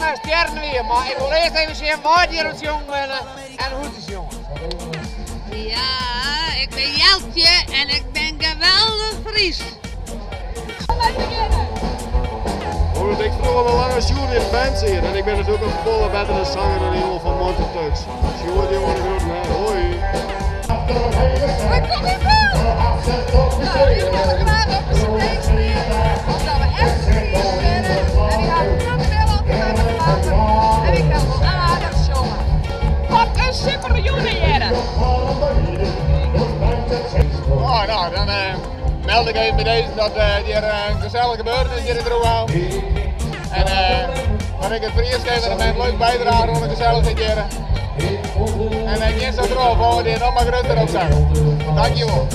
mar stjerren wie, mar ik wol earst even sjen wa't hjir oan it sjongen binne en hoe't se sjonge. Ja, ik bin Jeltje en ik bin geweldich Frysk. Omdat ik froeger wol langer Sjoerd yn de band siet en ik bin natuerlik in folle bettere sanger dan Ivo fan Monster Tux. Sjoerd jonge de groeten hè, hoi! We komme wel! Nou, wy wolle graach op de cd stean, omdat we echt Fries binne en wy hawwe in protte wille om te klappen en wy kinne wol aardich sjonge. Wat in super jûn hjir! Oh, nou, dan meld ik even by dizze dat hjir in gesellich gebeuren is hjir yn Droegeham. En dat ik it Frysk evenemint leuk bydrage oan de gesellichheid hjir. En gean sa troch, folgjend jier noch mar grutter opsette. Dankjewol.